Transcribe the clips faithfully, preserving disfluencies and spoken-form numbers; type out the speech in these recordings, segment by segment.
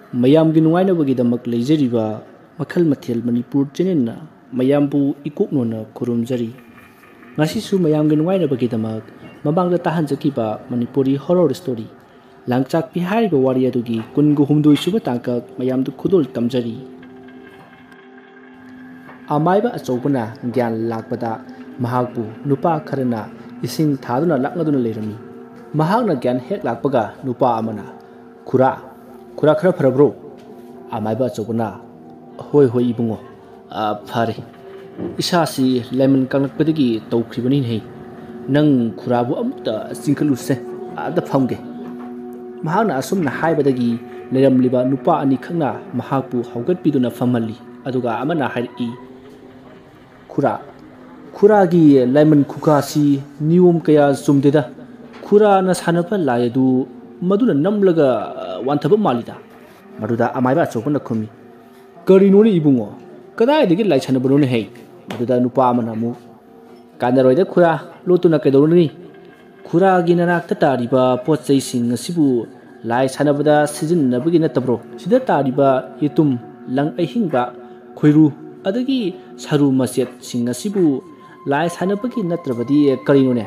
ꯃꯌꯥꯝꯒꯤ ꯅꯨꯡꯉꯥꯏꯅꯕꯒꯤꯗꯃꯛ ꯂꯩꯖꯔꯤꯕ ꯃꯈꯜ ꯃꯊꯦꯜ ꯃꯅꯤꯄꯨꯔ ꯆꯦꯅꯦꯜꯅ ꯃꯌꯥꯝꯕꯨ ꯏꯀꯣꯛꯅꯣꯅ ꯈꯨꯔꯨꯝꯖꯔꯤ꯫ ꯉꯁꯤꯁꯨ ꯃꯌꯥꯝꯒꯤ ꯅꯨꯡꯉꯥꯏꯅꯕꯒꯤꯗꯃꯛ ꯃꯃꯥꯡꯗ ꯇꯥꯍꯟꯖꯈꯤꯕ ꯃꯅꯤꯄꯨꯔꯤ ꯍꯣꯔꯣꯔ ꯁ꯭ꯇꯣꯔꯤ ꯂꯥꯡꯆꯥꯛꯄꯤ ꯍꯥꯏꯔꯤꯕ ꯋꯥꯔꯤ ꯑꯗꯨꯒꯤ ꯀꯨꯟꯒ ꯍꯨꯝꯗꯣꯏ ꯁꯨꯕ ꯇꯥꯡꯀꯛ ꯃꯌꯥꯝꯗ ꯈꯨꯗꯣꯜ ꯇꯝꯖꯔꯤ꯫ ꯑꯃꯥꯏꯕ ꯑꯆꯧꯕꯅ ꯒ꯭ꯌꯥꯟ ꯂꯥꯛꯄꯗ ꯃꯍꯥꯛꯄꯨ ꯅꯨꯄꯥ ꯈꯔꯅ ꯏꯁꯤꯡ ꯊꯥꯗꯨꯅ ꯂꯥꯛꯅꯗꯨꯅ ꯂꯩꯔꯝꯃꯤ꯫ ꯃꯍꯥꯛꯅ ꯒ꯭ꯌꯥꯟ ꯍꯦꯛ ꯂꯥꯛꯄꯒ ꯅꯨꯄꯥ ꯑꯃꯅ, "ꯈꯨꯔꯥ, ꯈꯨꯔꯥ ꯈꯔ ꯐꯔꯕ꯭ꯔꯣ?" ꯑꯃꯥꯏꯕ ꯑꯆꯧꯕꯅ, "ꯍꯣꯏ, ꯍꯣꯏ ꯏꯕꯨꯡꯉꯣ, ꯑ, ꯐꯔꯦ꯫ ꯏꯁꯥꯁꯤ ꯂꯥꯏꯃꯟ ꯀꯪꯂꯛꯄꯗꯒꯤ ꯇꯧꯈ꯭ꯔꯤꯕꯅꯤꯅꯦꯍꯦ꯫ ꯅꯪ ꯈꯨꯔꯥꯕꯨ ꯑꯃꯨꯛꯇ ꯆꯤꯡꯈꯠꯂꯨꯁꯦ, ꯑꯗ ꯐꯝꯒꯦ꯫" ꯃꯍꯥꯛꯅ ꯑꯁꯨꯝꯅ ꯍꯥꯏꯕꯗꯒꯤ ꯂꯩꯔꯝꯂꯤꯕ ꯅꯨꯄꯥ ꯑꯅꯤꯈꯛꯅ ꯃꯍꯥꯛꯄꯨ ꯍꯧꯒꯠꯄꯤꯗꯨꯅ ꯐꯝꯍꯜꯂꯤ꯫ ꯑꯗꯨꯒ ꯑꯃꯅ ꯍꯥꯏꯔꯛꯏ, "ꯈꯨꯔꯥ, ꯈꯨꯔꯥꯒꯤ ꯂꯥꯏꯃꯟ ꯈꯨꯀꯥꯁꯤ ꯅꯤꯌꯣꯝ ꯀꯌꯥ ꯆꯨꯝꯗꯦꯗ꯫ ꯈꯨꯔꯥꯅ ꯁꯥꯟꯅꯕ ꯂꯥꯏ ꯑꯗꯨ ꯃꯗꯨꯅ ꯅꯝꯂꯒ, ꯑ, ꯋꯥꯟꯊꯕ ꯃꯥꯜꯂꯤꯗ꯫" ꯃꯗꯨꯗ ꯑꯃꯥꯏꯕ ꯑꯆꯧꯕꯅ ꯈꯨꯝꯃꯤ, "ꯀꯔꯤꯅꯣꯅꯦ ꯏꯕꯨꯡꯉꯣ? ꯀꯗꯥꯏꯗꯒꯤ ꯂꯥꯏ ꯁꯥꯟꯅꯕꯅꯣꯅꯦ ꯍꯩ?" ꯃꯗꯨꯗ ꯅꯨꯄꯥ ꯑꯃꯅ ꯑꯃꯨꯛ, "ꯀꯥꯟꯅꯔꯣꯏꯗ ꯈꯨꯔꯥ, ꯂꯣꯠꯇꯨꯅ ꯀꯩꯗꯧꯔꯨꯅꯤ? ꯈꯨꯔꯥꯒꯤ ꯅꯅꯥꯛꯇ ꯇꯥꯔꯤꯕ ꯄꯣꯠ ꯆꯩꯁꯤꯡ ꯑꯁꯤꯕꯨ ꯂꯥꯏ ꯁꯥꯟꯅꯕꯗ ꯁꯤꯖꯤꯟꯅꯕꯒꯤ ꯅꯠꯇꯕ꯭ꯔꯣ? ꯁꯤꯗ ꯇꯥꯔꯤꯕ ꯌꯦꯇꯨꯝ, ꯂꯪ ꯑꯍꯤꯡꯕ, ꯈꯣꯏꯔꯨ, ꯑꯗꯒꯤ ꯁꯔꯨ ꯃꯆꯦꯠꯁꯤꯡ ꯑꯁꯤꯕꯨ ꯂꯥꯏ ꯁꯥꯟꯅꯕꯒꯤ ꯅꯠꯇ꯭ꯔꯕꯗꯤ ꯀꯔꯤꯅꯣꯅꯦ?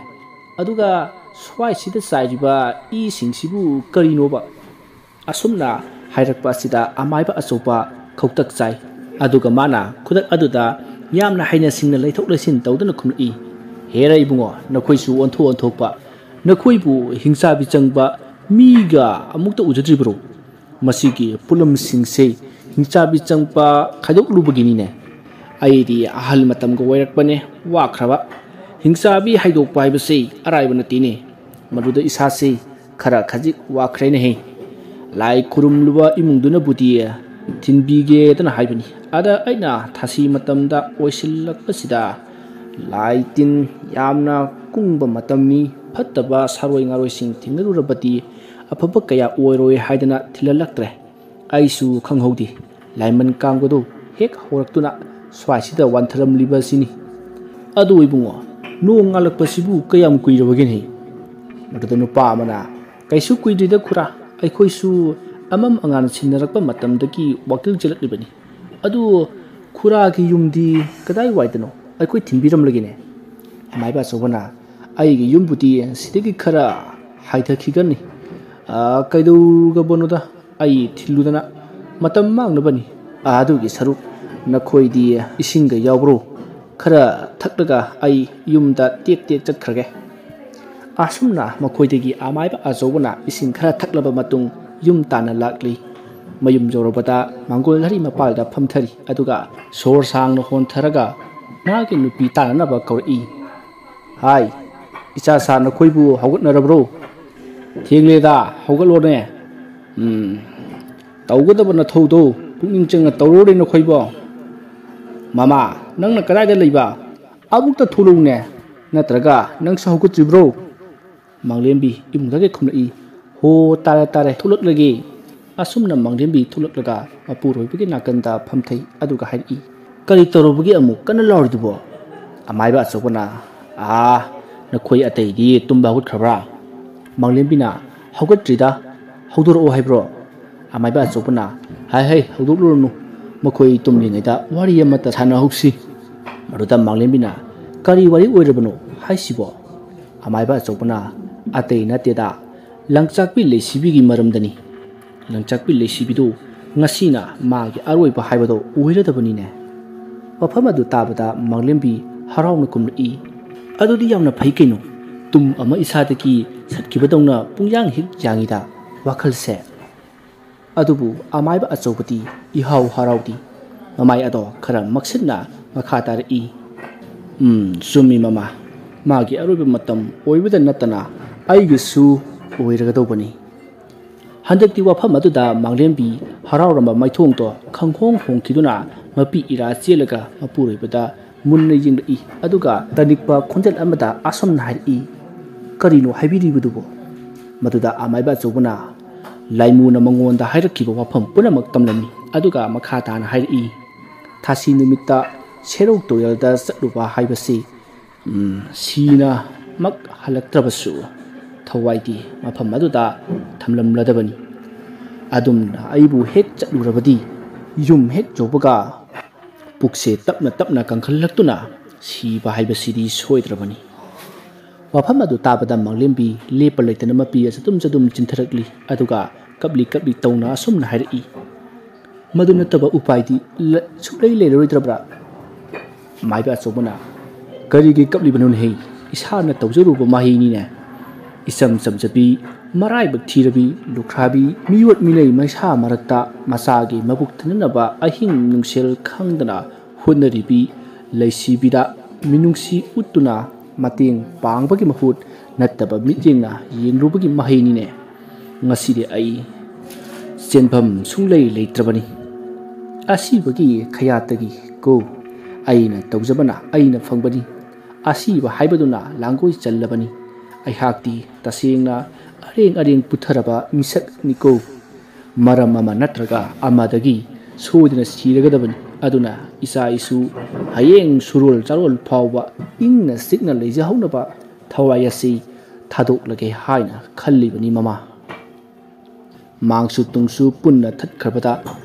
ꯑꯗꯨꯒ ꯁ꯭ꯋꯥꯏꯁꯤꯗ ꯆꯥꯏꯔꯤꯕ ꯏꯁꯤꯡꯁꯤꯕꯨ ꯀꯔꯤꯅꯣꯕ?" ꯑꯁꯨꯝꯅ ꯍꯥꯏꯔꯛꯄ ꯑꯁꯤꯗ ꯑꯃꯥꯏꯕ ꯑꯆꯧꯕ ꯈꯧꯇꯛ ꯆꯥꯏ꯫ ꯑꯗꯨꯒ ꯃꯥꯅ ꯈꯨꯗꯛ ꯑꯗꯨꯗ ꯌꯥꯝꯅ ꯍꯩꯅ ꯁꯤꯡꯅ ꯂꯩꯊꯣꯛ ꯂꯩꯁꯤꯟ ꯇꯧꯗꯨꯅ ꯈꯨꯝꯂꯛꯏ, "ꯍꯦꯔꯥ ꯏꯕꯨꯡꯉꯣ, ꯅꯈꯣꯏꯁꯨ ꯑꯣꯟꯊꯣꯛ ꯑꯣꯟꯊꯣꯛꯄ꯫ ꯅꯈꯣꯏꯕꯨ ꯍꯤꯡꯆꯥꯕꯤ ꯆꯪꯕ ꯃꯤꯒ ꯑꯃꯨꯛꯇ ꯎꯖꯗ꯭ꯔꯤꯕ꯭ꯔꯣ? ꯃꯁꯤꯒꯤ ꯄꯣꯠꯂꯝꯁꯤꯡꯁꯦ ꯍꯤꯡꯆꯥꯕꯤ ꯆꯪꯕ ꯈꯥꯏꯗꯣꯛꯂꯨꯕꯒꯤꯅꯤꯅꯦ꯫ ꯑꯩꯗꯤ ꯑꯍꯜ ꯃꯇꯝꯒ ꯑꯣꯏꯔꯛꯄꯅꯦ, ꯋꯥꯈ꯭ꯔꯕ꯫ ꯍꯤꯡꯆꯥꯕꯤ ꯍꯥꯏꯗꯣꯛꯄ ꯍꯥꯏꯕꯁꯤ ꯑꯔꯥꯏꯕ ꯅꯠꯇꯦꯅꯦ꯫ ꯃꯗꯨꯗ ꯏꯁꯥꯁꯤ ꯈꯔ ꯈꯖꯤꯛ ꯋꯥꯈ꯭ꯔꯦꯅꯦꯍꯦ꯫ ꯂꯥꯏ ꯈꯨꯔꯨꯝꯂꯨꯕ ꯏꯃꯨꯡꯗꯨꯅꯕꯨꯗꯤ ꯊꯤꯟꯕꯤꯒꯦꯗꯅ ꯍꯥꯏꯕꯅꯤ꯫ ꯑꯗ ꯑꯩꯅ ꯊꯥꯁꯤ ꯃꯇꯝꯗ ꯑꯣꯏꯁꯤꯜꯂꯛꯄꯁꯤꯗ ꯂꯥꯏ ꯇꯤꯟ ꯌꯥꯝꯅ ꯀꯨꯡꯕ ꯃꯇꯝꯅꯤ, ꯐꯠꯇꯕ ꯁꯥꯔꯣꯏ ꯉꯥꯔꯣꯏꯁꯤꯡ ꯊꯦꯡꯅꯔꯨꯔꯕꯗꯤ ꯑꯐꯕ ꯀꯌꯥ ꯑꯣꯏꯔꯣꯏ ꯍꯥꯏꯗꯅ ꯊꯤꯜꯍꯜꯂꯛꯇ꯭ꯔꯦ꯫ ꯑꯩꯁꯨ ꯈꯪꯍꯧꯗꯦ, ꯂꯥꯏꯃꯟ ꯀꯥꯡꯕꯗꯨ ꯍꯦꯛ ꯍꯧꯔꯛꯇꯨꯅ ꯁ꯭ꯋꯥꯏꯁꯤꯗ ꯋꯥꯟꯊꯔꯝꯂꯤꯕ ꯑꯁꯤꯅꯤ꯫ ꯑꯗꯨ ꯏꯕꯨꯡꯉꯣ, ꯅꯣꯡ ꯉꯥꯜꯂꯛꯄꯁꯤꯕꯨ ꯀꯌꯥꯝ ꯀꯨꯏꯔꯕꯒꯦꯅꯦ?" ꯃꯗꯨꯗ ꯅꯨꯄꯥ ꯑꯃꯅ, "ꯀꯩꯁꯨ ꯀꯨꯏꯗ꯭ꯔꯤꯗ ꯈꯨꯔꯥ, ꯑꯩꯈꯣꯏꯁꯨ ꯑꯃꯝ ꯑꯉꯥꯟ ꯁꯤꯟꯅꯔꯛꯄ ꯃꯇꯝꯗꯒꯤ ꯋꯥꯀꯤꯡ ꯆꯦꯜꯂꯛꯂꯤꯕꯅꯤ꯫ "ꯑꯗꯨ ꯈꯨꯔꯥꯒꯤ ꯌꯨꯝꯗꯤ ꯀꯗꯥꯏꯋꯥꯏꯗꯅꯣ? ꯑꯩꯈꯣꯏ ꯊꯤꯟꯕꯤꯔꯝꯂꯒꯦꯅꯦ?" ꯑꯃꯥꯏꯕ ꯑꯆꯧꯕꯅ, "ꯑꯩꯒꯤ ꯌꯨꯝꯕꯨꯗꯤ ꯁꯤꯗꯒꯤ ꯈꯔ ꯍꯥꯏꯊꯈꯤꯒꯅꯤ꯫ ꯑꯥ, ꯀꯩꯗꯧꯔꯕꯅꯣꯗ? ꯑꯩ ꯊꯤꯜꯂꯨꯗꯅ ꯃꯇꯝ ꯃꯥꯡꯅꯕꯅꯤ꯫ ꯑꯗꯨꯒꯤ ꯁꯔꯨꯛ ꯅꯈꯣꯏꯗꯤ ꯏꯁꯤꯡꯒ ꯌꯥꯎꯕ꯭ꯔꯣ? ꯈꯔ ꯊꯛꯂꯒ ꯑꯩ ꯌꯨꯝꯗ ꯇꯦꯛ ꯇꯦꯛ ꯆꯠꯈ꯭ꯔꯒꯦ꯫" ꯑꯁꯨꯝꯅ ꯃꯈꯣꯏꯗꯒꯤ ꯑꯃꯥꯏꯕ ꯑꯆꯧꯕꯅ ꯏꯁꯤꯡ ꯈꯔ ꯊꯛꯂꯕ ꯃꯇꯨꯡ ꯌꯨꯝ ꯇꯥꯟꯅ ꯂꯥꯛꯂꯤ꯫ ꯃꯌꯨꯝ ꯌꯧꯔꯕꯗ ꯃꯥꯡꯒꯣꯜ ꯍꯔꯤ ꯃꯄꯥꯜꯗ ꯐꯝꯊꯔꯤ, ꯑꯗꯨꯒ ꯁꯣꯔ ꯁꯥꯡꯅ ꯍꯣꯟꯊꯔꯒ ꯃꯥꯒꯤ ꯅꯨꯄꯤ ꯇꯥꯟꯅꯅꯕ ꯀꯧꯔꯛꯏ꯫ "ꯍꯥꯏ, ꯏꯆꯥ ꯁꯥ, ꯅꯈꯣꯏꯕꯨ ꯍꯧꯒꯠꯅꯔꯕ꯭ꯔꯣ? ꯊꯦꯡꯂꯦꯗ, ꯍꯧꯒꯠꯂꯣꯅꯦ꯫ ꯎꯝ, ꯇꯧꯒꯗꯕ ꯅꯊꯧꯗꯣ ꯄꯨꯛꯅꯤꯡ ꯆꯪꯅ ꯇꯧꯔꯣꯅꯦ ꯅꯈꯣꯏꯕꯣ꯫ ꯃꯃꯥ, ꯅꯪꯅ ꯀꯗꯥꯏꯗ ꯂꯩꯕ? ꯑꯃꯨꯛꯇ ꯊꯣꯛꯂꯛꯎꯅꯦ꯫ ꯅꯠꯇ꯭ꯔꯒ ꯅꯪꯁꯨ ꯍꯧꯒꯠꯇ꯭ꯔꯤꯕ꯭ꯔꯣ?" ꯃꯥꯡꯂꯦꯝꯕꯤ ꯏꯃꯨꯡꯗꯒꯤ ꯈꯨꯝꯂꯛꯏ꯫ "ꯍꯣ, ꯇꯥꯔꯦ, ꯇꯥꯔꯦ, ꯊꯣꯛꯂꯛꯂꯒꯦ꯫" ꯑꯁꯨꯝꯅ ꯃꯥꯡꯂꯦꯝꯕꯤ ꯊꯣꯛꯂꯛꯂꯒ ꯃꯄꯨꯔꯣꯏꯕꯒꯤ ꯅꯥꯀꯟꯗ ꯐꯝꯊꯩ, ꯑꯗꯨꯒ ꯍꯥꯏꯔꯛꯏ, "ꯀꯔꯤ ꯇꯧꯔꯨꯕꯒꯤ ꯑꯃꯨꯛ ꯀꯟꯅ ꯂꯥꯎꯔꯤꯗꯨꯕꯣ?" ꯑꯃꯥꯏꯕ ꯑꯆꯧꯕꯅ, "ꯑꯥ, ꯅꯈꯣꯏ ꯑꯇꯩꯗꯤ ꯇꯨꯝꯕ ꯍꯧꯒꯠꯈ꯭ꯔꯕ꯭ꯔꯥ?" ꯃꯥꯡꯂꯦꯝꯕꯤꯅ, "ꯍꯧꯒꯠꯇ꯭ꯔꯤꯗ, ꯍꯧꯗꯣꯔꯛꯑꯣ ꯍꯥꯏꯕ꯭ꯔꯣ?" ꯑꯃꯥꯏꯕ ꯑꯆꯧꯕꯅ, "ꯍꯥꯏ ꯍꯩ, ꯍꯧꯗꯣꯛꯂꯨꯔꯅꯨ, ꯃꯈꯣꯏ ꯇꯨꯝꯂꯤꯉꯩꯗ ꯋꯥꯔꯤ ꯑꯃꯠꯇ ꯁꯥꯟꯅꯍꯧꯁꯤ꯫" ꯃꯗꯨꯗ ꯃꯥꯡꯂꯦꯝꯕꯤꯅ, "ꯀꯔꯤ ꯋꯥꯔꯤ ꯑꯣꯏꯔꯕꯅꯣ ꯍꯥꯏꯁꯤꯕꯣ?" ꯑꯃꯥꯏꯕ ꯑꯆꯧꯕꯅ, "ꯑꯇꯩ ꯅꯠꯇꯦꯗ, ꯂꯪꯆꯥꯛꯄꯤ ꯂꯩꯁꯤꯕꯤꯒꯤ ꯃꯔꯝꯗꯅꯤ꯫ ꯂꯪꯆꯥꯛꯄꯤ ꯂꯩꯁꯤꯕꯤꯗꯨ ꯉꯁꯤꯅ ꯃꯥꯒꯤ ꯑꯔꯣꯏꯕ ꯍꯥꯏꯕꯗꯣ ꯑꯣꯏꯔꯗꯕꯅꯤꯅꯦ꯫" ꯋꯥꯐꯝ ꯑꯗꯨ ꯇꯥꯕꯗ ꯃꯥꯡꯂꯦꯝꯕꯤ ꯍꯔꯥꯎꯅ ꯈꯨꯝꯂꯛꯏ, "ꯑꯗꯨꯗꯤ ꯌꯥꯝꯅ ꯐꯩ ꯀꯩꯅꯣ꯫ ꯇꯨꯝ ꯑꯃ ꯏꯁꯥꯗꯒꯤ ꯁꯠꯈꯤꯕꯗꯧꯅ ꯄꯨꯡꯌꯥꯡ ꯍꯦꯛ ꯌꯥꯡꯉꯤꯗ ꯋꯥꯈꯜꯁꯦ꯫" ꯑꯗꯨꯕꯨ ꯑꯃꯥꯏꯕ ꯑꯆꯧꯕꯗꯤ ꯏꯍꯥꯎ ꯍꯔꯥꯎꯗꯦ꯫ ꯃꯃꯥꯏ ꯑꯗꯣ ꯈꯔ ꯃꯛꯁꯤꯟꯅ ꯃꯈꯥ ꯇꯥꯔꯛꯏ, "ꯎꯝ, ꯆꯨꯝꯃꯤ ꯃꯃꯥ꯫ ꯃꯥꯒꯤ ꯑꯔꯣꯏꯕ ꯃꯇꯝ ꯑꯣꯏꯕꯗ ꯅꯠꯇꯅ ꯑꯩꯒꯤꯁꯨ ꯑꯣꯏꯔꯒꯗꯧꯕꯅꯤ꯫" ꯍꯟꯗꯛꯇꯤ ꯋꯥꯐꯝ ꯑꯗꯨꯗ ꯃꯥꯡꯂꯦꯝꯕꯤ ꯍꯔꯥꯎꯔꯝꯕ ꯃꯥꯏꯊꯣꯡꯗꯣ ꯈꯪꯍꯣꯡ ꯍꯣꯡꯈꯤꯗꯨꯅ ꯃꯄꯤ ꯏꯔꯥ ꯆꯦꯜꯂꯒ ꯃꯄꯨꯔꯣꯏꯕꯗ ꯃꯨꯟꯅ ꯌꯦꯡꯂꯛꯏ, ꯑꯗꯨꯒ ꯇꯅꯤꯛꯄ ꯈꯣꯟꯖꯦꯜ ꯑꯃꯗ ꯑꯁꯨꯝꯅ ꯍꯥꯏꯔꯛꯏ, "ꯀꯔꯤꯅꯣ ꯍꯥꯏꯕꯤꯔꯤꯕꯗꯨꯕꯣ?" ꯃꯗꯨꯗ ꯑꯃꯥꯏꯕ ꯑꯆꯧꯕꯅ ꯂꯥꯏꯃꯨꯅ ꯃꯉꯣꯟꯗ ꯍꯥꯏꯔꯛꯈꯤꯕ ꯋꯥꯐꯝ ꯄꯨꯝꯅꯃꯛ ꯇꯝꯂꯝꯃꯤ, ꯑꯗꯨꯒ ꯃꯈꯥ ꯇꯥꯅ ꯍꯥꯏꯔꯛꯏ, "ꯊꯥꯁꯤ ꯅꯨꯃꯤꯠꯇ ꯁꯦꯔꯧ ꯇꯨꯔꯦꯜꯗ ꯆꯠꯂꯨꯕ ꯍꯥꯏꯕꯁꯤ, ꯎꯝ, ꯁꯤꯅꯃꯛ ꯍꯜꯂꯛꯇ꯭ꯔꯕꯁꯨ ꯊꯋꯥꯏꯗꯤ ꯃꯐꯝ ꯑꯗꯨꯗ ꯊꯝꯂꯝꯂꯗꯕꯅꯤ꯫" ꯑꯗꯨꯝꯅ ꯑꯩꯕꯨ ꯍꯦꯛ ꯆꯠꯂꯨꯔꯕꯗꯤ ꯌꯨꯝ ꯍꯦꯛ ꯌꯧꯕꯒ ꯄꯨꯛꯁꯦ ꯇꯞꯅ ꯇꯞꯅ ꯀꯪꯈꯠꯂꯛꯇꯨꯅ ꯁꯤꯕ ꯍꯥꯏꯕꯁꯤꯗꯤ ꯁꯣꯏꯗ꯭ꯔꯕꯅꯤ꯫ ꯋꯥꯐꯝ ꯑꯗꯨ ꯇꯥꯕꯗ ꯃꯥꯡꯂꯦꯝꯕꯤ ꯂꯦꯞꯄ ꯂꯩꯇꯅ ꯃꯄꯤ ꯆꯗꯨꯝ ꯆꯗꯨꯝ ꯆꯤꯟꯊꯔꯛꯂꯤ, ꯑꯗꯨꯒ ꯀꯞꯂꯤ ꯀꯞꯂꯤ ꯇꯧꯅ ꯑꯁꯨꯝꯅ ꯍꯥꯏꯔꯛꯏ, "ꯃꯗꯨ ꯅꯠꯇꯕ ꯎꯄꯥꯏꯗꯤ ꯂ-, ꯁꯨꯛꯂꯩ ꯂꯩꯔꯔꯣꯏꯗ꯭ꯔꯕ꯭ꯔꯥ?" ꯃꯥꯏꯕ ꯑꯆꯧꯕꯅ, "ꯀꯔꯤꯒꯤ ꯀꯞꯂꯤꯕꯅꯣꯅꯦꯍꯦ? ꯏꯁꯥꯅ ꯇꯧꯖꯔꯨꯕ ꯃꯍꯩꯅꯤꯅꯦ꯫ ꯏꯆꯝ ꯆꯝꯖꯕꯤ, ꯃꯔꯥꯏꯕꯛ ꯊꯤꯔꯕꯤ, ꯂꯨꯈ꯭ꯔꯥꯕꯤ, ꯃꯤꯑꯣꯠ ꯃꯤꯅꯩ ꯃꯩꯁꯥ ꯃꯔꯛꯇ ꯃꯆꯥꯒꯤ ꯃꯕꯨꯛ ꯊꯟꯅꯅꯕ ꯑꯍꯤꯡ ꯅꯨꯡꯁꯦꯜ ꯈꯪꯗꯅ ꯍꯣꯠꯅꯔꯤꯕꯤ ꯂꯩꯁꯤꯕꯤꯗ ꯃꯤꯅꯨꯡꯁꯤ ꯎꯠꯇꯨꯅ ꯃꯇꯦꯡ ꯄꯥꯡꯕꯒꯤ ꯃꯍꯨꯠ ꯅꯠꯇꯕ ꯃꯤꯠꯌꯦꯡꯅ ꯌꯦꯡꯂꯨꯕꯒꯤ ꯃꯍꯩꯅꯤꯅꯦ꯫ ꯉꯁꯤꯗꯤ ꯑꯩ ꯆꯦꯟꯐꯝ ꯁꯨꯡꯂꯩ ꯂꯩꯇ꯭ꯔꯕꯅꯤ꯫ ꯑꯁꯤꯕꯒꯤ ꯈꯌꯥꯠꯇꯒꯤ ꯀꯣ, ꯑꯩꯅ ꯇꯧꯖꯕꯅ ꯑꯩꯅ ꯐꯪꯕꯅꯤ꯫ ꯑꯁꯤꯕ ꯍꯥꯏꯕꯗꯨꯅ ꯂꯥꯡꯒꯣꯏ ꯆꯜꯂꯕꯅꯤ꯫ ꯑꯩꯍꯥꯛꯇꯤ ꯇꯁꯦꯡꯅ ꯑꯔꯦꯡ ꯑꯔꯦꯡ ꯄꯨꯊꯔꯕ ꯃꯤꯁꯛꯅꯤꯀꯣ꯫ ꯃꯔꯝ ꯑꯃ ꯅꯠꯇ꯭ꯔꯒ ꯑꯃꯗꯒꯤ ꯁꯣꯏꯗꯅ ꯁꯤꯔꯒꯗꯕꯅꯤ꯫ ꯑꯗꯨꯅ ꯏꯆꯥ ꯏꯁꯨ ꯍꯌꯦꯡ ꯁꯨꯔꯣꯜ ꯆꯥꯔꯣꯜ ꯐꯥꯎꯕ ꯏꯪꯅ ꯆꯤꯛꯅ ꯂꯩꯖꯍꯧꯅꯕ ꯊꯋꯥꯏ ꯑꯁꯤ ꯊꯥꯗꯣꯛꯂꯒꯦ ꯍꯥꯏꯅ ꯈꯜꯂꯤꯕꯅꯤ ꯃꯃꯥ꯫" ꯃꯥꯡꯁꯨ ꯇꯨꯡꯁꯨ ꯄꯨꯟꯅ ꯊꯠꯈ꯭ꯔꯕꯗ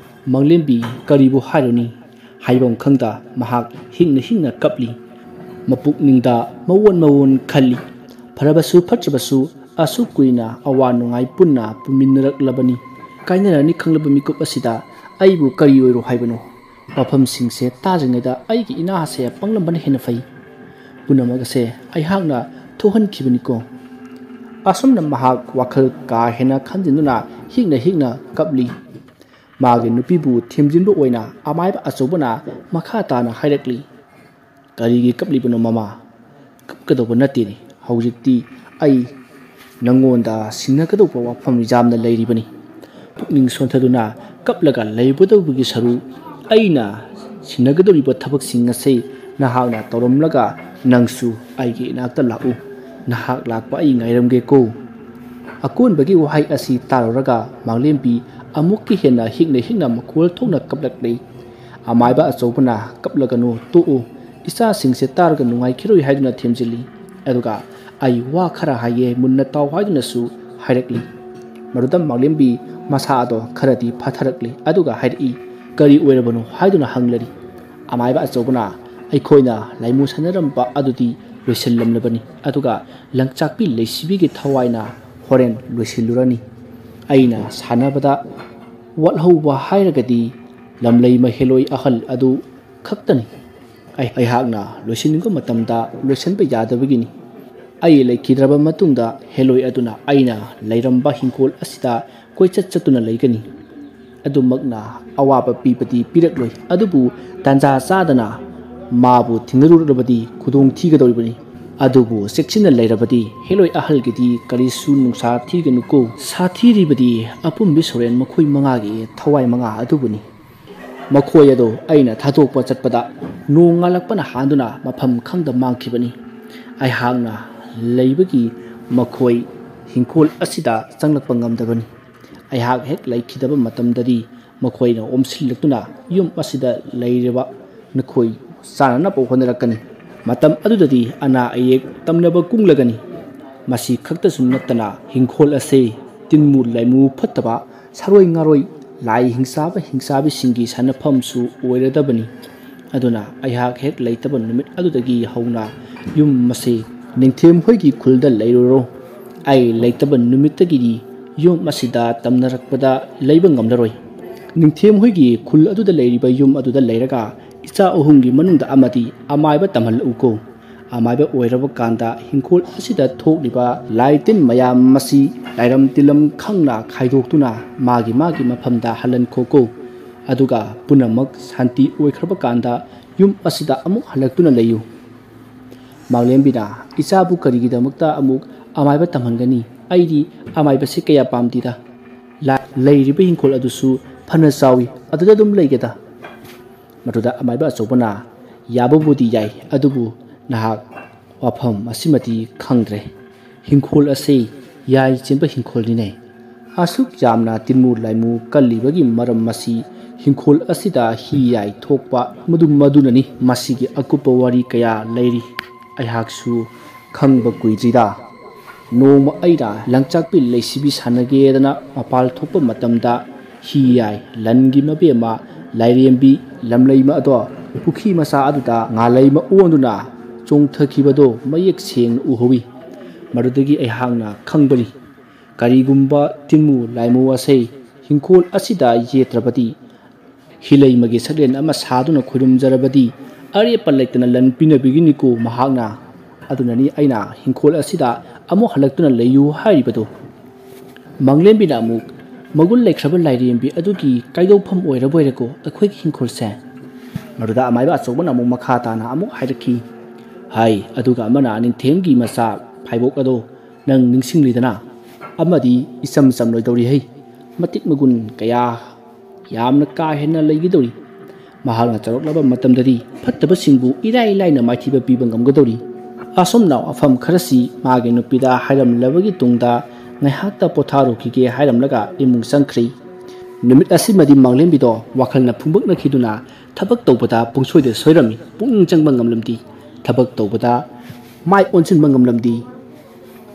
ꯃꯥꯡꯂꯦꯝꯕꯤ ꯀꯔꯤꯕꯨ ꯍꯥꯏꯔꯨꯅꯤ? ꯍꯥꯏꯐꯝ ꯈꯪꯗ ꯃꯍꯥꯛ ꯍꯤꯡꯅ ꯍꯤꯡꯅ ꯀꯞꯂꯤ꯫ ꯃꯄꯨꯛꯅꯤꯡꯗ ꯃꯑꯣꯟ ꯃꯑꯣꯟ ꯈꯜꯂꯤ꯫ ꯐꯔꯕꯁꯨ ꯐꯠꯇ꯭ꯔꯕꯁꯨ ꯑꯁꯨꯛ ꯀꯨꯏꯅ ꯑꯋꯥ ꯅꯨꯡꯉꯥꯏ ꯄꯨꯟꯅ ꯄꯨꯃꯤꯟꯅꯔꯛꯂꯕꯅꯤ꯫ ꯀꯥꯏꯅꯔꯅꯤ ꯈꯪꯂꯕ ꯃꯤꯀꯨꯞ ꯑꯁꯤꯗ ꯑꯩꯕꯨ ꯀꯔꯤ ꯑꯣꯏꯔꯣ ꯍꯥꯏꯕꯅꯣ? ꯋꯥꯐꯝꯁꯤꯡꯁꯦ ꯇꯥꯗ꯭ꯔꯤꯉꯩꯗ ꯑꯩꯒꯤ ꯏꯅꯥ ꯑꯁꯦ ꯄꯪꯂꯝꯕꯅ ꯍꯦꯟꯅ ꯐꯩ꯫ ꯄꯨꯝꯅꯃꯛ ꯑꯁꯦ ꯑꯩꯍꯥꯛꯅ ꯊꯣꯛꯍꯟꯈꯤꯕꯅꯤꯀꯣ꯫ ꯑꯁꯨꯝꯅ ꯃꯍꯥꯛ ꯋꯥꯈꯜ ꯀꯥ ꯍꯦꯟꯅ ꯈꯟꯖꯤꯟꯗꯨꯅ ꯍꯤꯛꯅ ꯍꯤꯛꯅ ꯀꯞꯂꯤ꯫ ꯃꯥꯒꯤ ꯅꯨꯄꯤꯕꯨ ꯊꯦꯝꯖꯤꯟꯕ ꯑꯣꯏꯅ ꯑꯃꯥꯏꯕ ꯑꯆꯧꯕꯅ ꯃꯈꯥ ꯇꯥꯅ ꯍꯥꯏꯔꯛꯂꯤ, "ꯀꯔꯤꯒꯤ ꯀꯞꯂꯤꯕꯅꯣ ꯃꯃꯥ? ꯀꯞꯀꯗꯧꯕ ꯅꯠꯇꯦꯅꯦ꯫ ꯍꯧꯖꯤꯛꯇꯤ ꯑꯩ ꯅꯪꯉꯣꯟꯗ ꯁꯤꯟꯅꯒꯗꯧꯕ ꯋꯥꯐꯝ ꯌꯥꯝꯅ ꯂꯩꯔꯤꯕꯅꯤ꯫ ꯄꯨꯛꯅꯤꯡ ꯁꯣꯟꯊꯗꯨꯅ ꯀꯞꯂꯒ ꯂꯩꯕꯗꯧꯕꯒꯤ ꯁꯔꯨꯛ ꯑꯩꯅ ꯁꯤꯟꯅꯒꯗꯧꯔꯤꯕ ꯊꯕꯛꯁꯤꯡ ꯑꯁꯤ ꯅꯍꯥꯛꯅ ꯇꯧꯔꯝꯂꯒ ꯅꯪꯁꯨ ꯑꯩꯒꯤ ꯏꯅꯥꯛꯇ ꯂꯥꯛꯎ꯫ ꯅꯍꯥꯛ ꯂꯥꯛꯄ ꯑꯩ ꯉꯥꯏꯔꯝꯒꯦꯀꯣ꯫" ꯑꯀꯣꯟꯕꯒꯤ ꯋꯥꯍꯩ ꯑꯁꯤ ꯇꯥꯔꯨꯔꯒ ꯃꯥꯡꯂꯦꯝꯕꯤ ꯑꯃꯨꯛꯀ ꯍꯦꯟꯅ ꯍꯤꯛꯅ ꯍꯤꯛꯅ ꯃꯈꯣꯜ ꯊꯣꯛꯅ ꯀꯞꯂꯛꯂꯤ꯫ ꯑꯃꯥꯏꯕ ꯑꯆꯧꯕꯅ, "ꯀꯞꯂꯒꯅꯨ, ꯇꯣꯛꯎ꯫ ꯏꯆꯥꯁꯤꯡꯁꯦ ꯇꯥꯔꯒ ꯅꯨꯡꯉꯥꯏꯈꯤꯔꯣꯏ" ꯍꯥꯏꯗꯨꯅ ꯊꯦꯝꯖꯤꯜꯂꯤ꯫ ꯑꯗꯨꯒ "ꯑꯩ ꯋꯥ ꯈꯔ ꯍꯥꯏꯒꯦ, ꯃꯨꯟꯅ ꯇꯥꯎ" ꯍꯥꯏꯗꯨꯅꯁꯨ ꯍꯥꯏꯔꯛꯂꯤ꯫ ꯃꯗꯨꯗ ꯃꯥꯂꯦꯝꯕꯤ ꯃꯁꯥꯗꯣ ꯈꯔꯗꯤ ꯐꯥꯊꯔꯛꯂꯤ, ꯑꯗꯨꯒ ꯍꯥꯏꯔꯛꯏ, "ꯀꯔꯤ ꯑꯣꯏꯔꯕꯅꯣ?" ꯍꯥꯏꯗꯨꯅ ꯍꯪꯂꯔꯤ꯫ ꯑꯃꯥꯏꯕ ꯑꯆꯧꯕꯅ, "ꯑꯩꯈꯣꯏꯅ ꯂꯥꯏꯃꯨ ꯁꯥꯟꯅꯔꯝꯕ ꯑꯗꯨꯗꯤ ꯂꯣꯏꯁꯤꯜꯂꯝꯂꯕꯅꯤ, ꯑꯗꯨꯒ ꯂꯪꯆꯥꯛꯄꯤ ꯂꯩꯁꯤꯕꯤꯒꯤ ꯊꯋꯥꯏꯅ ꯍꯣꯔꯦꯟ ꯂꯣꯏꯁꯤꯜꯂꯨꯔꯅꯤ꯫ ꯑꯩꯅ ꯁꯥꯟꯅꯕꯗ ꯋꯥꯠꯍꯧꯕ ꯍꯥꯏꯔꯒꯗꯤ ꯂꯝꯂꯩ ꯃꯍꯦꯂꯣꯏ ꯑꯍꯜ ꯑꯗꯨ ꯈꯛꯇꯅꯤ꯫ ꯑꯩ-, ꯑꯩꯍꯥꯛꯅ ꯂꯣꯏꯁꯤꯟꯅꯤꯡꯕ ꯃꯇꯝꯗ ꯂꯣꯏꯁꯤꯟꯕ ꯌꯥꯗꯕꯒꯤꯅꯤ꯫ ꯑꯩ ꯂꯩꯈꯤꯗ꯭ꯔꯕ ꯃꯇꯨꯡꯗ ꯍꯦꯂꯣꯏ ꯑꯗꯨꯅ ꯑꯩꯅ ꯂꯩꯔꯝꯕ ꯍꯤꯡꯈꯣꯜ ꯑꯁꯤꯗ ꯀꯣꯏꯆꯠ ꯆꯠꯇꯨꯅ ꯂꯩꯒꯅꯤ꯫ ꯑꯗꯨꯃꯛꯅ ꯑꯋꯥꯕ ꯄꯤꯕꯗꯤ ꯄꯤꯔꯛꯂꯣꯏ, ꯑꯗꯨꯕꯨ ꯇꯥꯟꯖꯥ ꯆꯥꯗꯅ ꯃꯥꯕꯨ ꯊꯦꯡꯅꯔꯨꯔꯕꯗꯤ ꯈꯨꯗꯣꯡ ꯊꯤꯒꯗꯧꯔꯤꯕꯅꯤ꯫ ꯑꯗꯨꯕꯨ ꯆꯦꯛꯁꯤꯟꯅ ꯂꯩꯔꯕꯗꯤ ꯍꯦꯂꯣꯏ ꯑꯍꯜꯒꯤꯗꯤ ꯀꯔꯤꯁꯨ ꯅꯨꯡꯁꯥ ꯊꯤꯒꯅꯨꯀꯣ꯫ ꯁꯥꯊꯤꯔꯤꯕꯗꯤ ꯑꯄꯨꯝꯕꯤ ꯁꯣꯔꯦꯟ ꯃꯈꯣꯏ ꯃꯉꯥꯒꯤ ꯊꯋꯥꯏ ꯃꯉꯥ ꯑꯗꯨꯕꯨꯅꯤ꯫ ꯃꯈꯣꯏ ꯑꯗꯨ ꯑꯩꯅ ꯊꯥꯗꯣꯛꯄ ꯆꯠꯄꯗ ꯅꯣꯡ ꯉꯥꯜꯂꯛꯄꯅ ꯍꯥꯟꯗꯨꯅ ꯃꯐꯝ ꯈꯪꯗ ꯃꯥꯡꯈꯤꯕꯅꯤ꯫ ꯑꯩꯍꯥꯛꯅ ꯂꯩꯕꯒꯤ ꯃꯈꯣꯏ ꯍꯤꯡꯈꯣꯜ ꯑꯁꯤꯗ ꯆꯪꯂꯛꯄ ꯉꯝꯗꯕꯅꯤ꯫ ꯑꯩꯍꯥꯛ ꯍꯦꯛ ꯂꯩꯈꯤꯗꯕ ꯃꯇꯝꯗꯗꯤ ꯃꯈꯣꯏꯅ ꯑꯣꯝꯁꯤꯜꯂꯛꯇꯨꯅ ꯌꯨꯝ ꯑꯁꯤꯗ ꯂꯩꯔꯤꯕ ꯅꯈꯣꯏ ꯆꯥꯅꯅꯕ ꯍꯣꯠꯅꯔꯛꯀꯅꯤ꯫ ꯃꯇꯝ ꯑꯗꯨꯗꯗꯤ ꯑꯅꯥ ꯑꯌꯦꯛ ꯇꯝꯅꯕ ꯀꯨꯡꯂꯒꯅꯤ꯫ ꯃꯁꯤ ꯈꯛꯇꯁꯨ ꯅꯠꯇꯅ ꯍꯤꯡꯈꯣꯜ ꯑꯁꯤ ꯇꯤꯟꯃꯨ ꯂꯥꯏꯃꯨ ꯐꯠꯇꯕ, ꯁꯥꯔꯣꯏ ꯉꯥꯔꯣꯏ, ꯂꯥꯏ ꯍꯤꯡꯆꯥꯕ ꯍꯤꯡꯆꯥꯕꯤꯁꯤꯡꯒꯤ ꯁꯥꯟꯅꯐꯝꯁꯨ ꯑꯣꯏꯔꯗꯕꯅꯤ꯫ ꯑꯗꯨꯅ ꯑꯩꯍꯥꯛ ꯍꯦꯛ ꯂꯩꯇꯕ ꯅꯨꯃꯤꯠ ꯑꯗꯨꯗꯒꯤ ꯍꯧꯅ ꯌꯨꯝ ꯑꯁꯤ ꯅꯤꯡꯊꯦꯝ ꯍꯣꯏꯒꯤ ꯈꯨꯜꯗ ꯂꯩꯔꯨꯔꯣ꯫ ꯑꯩ ꯂꯩꯇꯕ ꯅꯨꯃꯤꯠꯇꯒꯤꯗꯤ ꯌꯨꯝ ꯑꯁꯤꯗ ꯇꯝꯅꯔꯛꯄꯗ ꯂꯩꯕ ꯉꯝꯂꯔꯣꯏ꯫ ꯅꯤꯡꯊꯦꯝ ꯍꯣꯏꯒꯤ ꯈꯨꯜ ꯑꯗꯨꯗ ꯂꯩꯔꯤꯕ ꯌꯨꯝ ꯑꯗꯨꯗ ꯂꯩꯔꯒ ꯏꯆꯥ ꯑꯍꯨꯝꯒꯤ ꯃꯅꯨꯡꯗ ꯑꯃꯗꯤ ꯑꯃꯥꯏꯕ ꯇꯝꯍꯜꯂꯛꯎꯀꯣ꯫ ꯑꯃꯥꯏꯕ ꯑꯣꯏꯔꯕ ꯀꯥꯟꯗ ꯍꯤꯡꯈꯣꯜ ꯑꯁꯤꯗ ꯊꯣꯛꯂꯤꯕ ꯂꯥꯏ ꯇꯤꯟ ꯃꯌꯥꯝ ꯑꯁꯤ ꯂꯥꯏꯔꯝ ꯇꯤꯜꯂꯝ ꯈꯪꯅ ꯈꯥꯏꯗꯣꯛꯇꯨꯅ ꯃꯥꯒꯤ ꯃꯥꯒꯤ ꯃꯐꯝꯗ ꯍꯜꯍꯟꯈꯣꯀꯣ꯫ ꯑꯗꯨꯒ ꯄꯨꯝꯅꯃꯛ ꯁꯥꯟꯇꯤ ꯑꯣꯏꯈ꯭ꯔꯕ ꯀꯥꯟꯗ ꯌꯨꯝ ꯑꯁꯤꯗ ꯑꯃꯨꯛ ꯍꯜꯂꯛꯇꯨꯅ ꯂꯩꯌꯨ꯫ ꯃꯥꯂꯦꯝꯕꯤꯅ, "ꯏꯆꯥꯕꯨ ꯀꯔꯤꯒꯤꯗꯃꯛꯇ ꯑꯃꯨꯛ ꯑꯃꯥꯏꯕ ꯇꯝꯍꯟꯒꯅꯤ? ꯑꯩꯗꯤ ꯑꯃꯥꯏꯕꯁꯤ ꯀꯌꯥ ꯄꯥꯝꯗꯦꯗ꯫ ꯂꯥ-, ꯂꯩꯔꯤꯕ ꯍꯤꯡꯈꯣꯜ ꯑꯗꯨꯁꯨ ꯐꯅ ꯆꯥꯎꯏ, ꯑꯗꯨꯗ ꯑꯗꯨꯝ ꯂꯩꯒꯦꯗ"꯫ ꯃꯗꯨꯗ ꯑꯃꯥꯏꯕ ꯑꯆꯧꯕꯅ, "ꯌꯥꯕꯕꯨꯗꯤ ꯌꯥꯏ, ꯑꯗꯨꯕꯨ ꯅꯍꯥꯛ ꯋꯥꯐꯝ ꯑꯁꯤꯃꯗꯤ ꯈꯪꯗ꯭ꯔꯦ꯫ ꯍꯤꯡꯈꯣꯜ ꯑꯁꯤ ꯌꯥꯏ ꯆꯦꯟꯕ ꯍꯤꯡꯈꯣꯜꯅꯤꯅꯦ꯫ ꯑꯁꯨꯛ ꯌꯥꯝꯅ ꯇꯤꯟꯃꯨ ꯂꯥꯏꯃꯨ ꯀꯜꯂꯤꯕꯒꯤ ꯃꯔꯝ ꯑꯁꯤ ꯍꯤꯡꯈꯣꯜ ꯑꯁꯤꯗ ꯍꯤ ꯌꯥꯏ ꯊꯣꯛꯄ ꯃꯗꯨ, ꯃꯗꯨꯅꯅꯤ꯫ ꯃꯁꯤꯒꯤ ꯑꯀꯨꯞꯄ ꯋꯥꯔꯤ ꯀꯌꯥ ꯂꯩꯔꯤ, ꯑꯩꯍꯥꯛꯁꯨ ꯈꯪꯕ ꯀꯨꯏꯗ꯭ꯔꯤꯗ"꯫ ꯅꯣꯡꯃ ꯑꯩꯅ ꯂꯪꯆꯥꯛꯄꯤ ꯂꯩꯁꯤꯕꯤ ꯁꯥꯟꯅꯒꯦꯗꯅ ꯃꯄꯥꯜ ꯊꯣꯛꯄ ꯃꯇꯝꯗ, ꯍꯤ ꯌꯥꯏ ꯂꯟꯒꯤ ꯃꯕꯦꯝꯃ ꯂꯥꯏꯔꯦꯝꯕꯤ ꯂꯝꯂꯩꯃ ꯑꯗꯣ ꯄꯨꯈ꯭ꯔꯤ ꯃꯆꯥ ꯑꯗꯨꯗ ꯉꯥꯂꯩꯃ ꯑꯣꯟꯗꯨꯅ ꯆꯣꯡꯊꯈꯤꯕꯗꯣ ꯃꯌꯦꯛ ꯁꯦꯡꯅ ꯎꯍꯧꯏ꯫ ꯃꯗꯨꯗꯒꯤ ꯑꯩꯍꯥꯛꯅ ꯈꯪꯕꯅꯤ, ꯀꯔꯤꯒꯨꯝꯕ ꯇꯤꯟꯃꯨ ꯂꯥꯏꯃꯨ ꯑꯁꯤ ꯍꯤꯡꯈꯣꯜ ꯑꯁꯤꯗ ꯌꯦꯠꯇ꯭ꯔꯕꯗꯤ, ꯍꯤꯂꯩꯃꯒꯤ ꯁꯛꯂꯦꯟ ꯑꯃ ꯁꯥꯗꯨꯅ ꯈꯣꯏꯔꯨꯝꯖꯔꯕꯗꯤ, ꯑꯔꯦꯞꯄ ꯂꯩꯇꯅ ꯂꯟ ꯄꯤꯅꯕꯤꯒꯅꯤꯀꯣ ꯃꯍꯥꯛꯅ꯫ ꯑꯗꯨꯅꯅꯤ ꯑꯩꯅ ꯍꯤꯡꯈꯣꯜ ꯑꯁꯤꯗ ꯑꯃꯨꯛ ꯍꯜꯂꯛꯇꯨꯅ ꯂꯩꯌꯨ ꯍꯥꯏꯔꯤꯕꯗꯨ꯫ ꯃꯪꯂꯦꯝꯕꯤꯅ ꯑꯃꯨꯛ, "ꯃꯒꯨꯟ ꯂꯩꯈ꯭ꯔꯕ ꯂꯥꯏꯔꯦꯝꯕꯤ ꯑꯗꯨꯒꯤ ꯀꯥꯏꯗꯧꯐꯝ ꯑꯣꯏꯔꯕꯣꯏꯔꯦꯀꯣ ꯑꯩꯈꯣꯏꯒꯤ ꯍꯤꯡꯈꯣꯜꯁꯦ?" ꯃꯗꯨꯗ ꯑꯃꯥꯏꯕ ꯑꯆꯧꯕꯅ ꯑꯃꯨꯛ ꯃꯈꯥ ꯇꯥꯅ ꯑꯃꯨꯛ ꯍꯥꯏꯔꯛꯈꯤ, "ꯍꯥꯏ, ꯑꯗꯨꯒ ꯑꯃꯅ ꯅꯤꯡꯊꯦꯝꯒꯤ ꯃꯆꯥ ꯐꯥꯏꯕꯣꯛ ꯑꯗꯣ ꯅꯪ ꯅꯤꯡꯁꯤꯡꯂꯤꯗꯅ? ꯑꯃꯗꯤ ꯏꯆꯝ ꯆꯝꯂꯣꯏꯗꯧꯔꯤ ꯍꯩ, ꯃꯇꯤꯛ ꯃꯒꯨꯟ ꯀꯌꯥ ꯌꯥꯝꯅ ꯀꯥ ꯍꯦꯟꯅ ꯂꯩꯒꯗꯧꯔꯤ꯫ ꯃꯍꯥꯛꯅ ꯆꯥꯎꯔꯛꯂꯕ ꯃꯇꯝꯗꯗꯤ ꯐꯠꯇꯕꯁꯤꯡꯕꯨ ꯏꯔꯥꯏ ꯂꯥꯏꯅ ꯃꯥꯏꯊꯤꯕ ꯄꯤꯕ ꯉꯝꯒꯗꯧꯔꯤ꯫" ꯑꯁꯨꯝꯅ ꯋꯥꯐꯝ ꯈꯔꯁꯤ ꯃꯥꯒꯤ ꯅꯨꯄꯤꯗ ꯍꯥꯏꯔꯝꯂꯕꯒꯤ ꯇꯨꯡꯗ, ꯉꯥꯏꯍꯥꯛꯇ ꯄꯣꯊꯥꯔꯨꯈꯤꯒꯦ ꯍꯥꯏꯔꯝꯂꯒ ꯏꯃꯨꯡ ꯆꯪꯈ꯭ꯔꯤ꯫ ꯅꯨꯃꯤꯠ ꯑꯁꯤꯃꯗꯤ ꯃꯥꯡꯂꯦꯝꯕꯤꯗꯣ ꯋꯥꯈꯜꯅ ꯐꯨꯡꯕꯛꯅꯈꯤꯗꯨꯅ ꯊꯕꯛ ꯇꯧꯕꯗ ꯄꯨꯡꯁꯣꯏꯗ ꯁꯣꯏꯔꯝꯃꯤ, ꯄꯨꯛꯅꯤꯡ ꯆꯪꯕ ꯉꯝꯂꯝꯗꯦ꯫ ꯊꯕꯛ ꯇꯧꯕꯗ ꯃꯥꯏ ꯑꯣꯟꯁꯤꯟꯕ ꯉꯝꯂꯝꯗꯦ꯫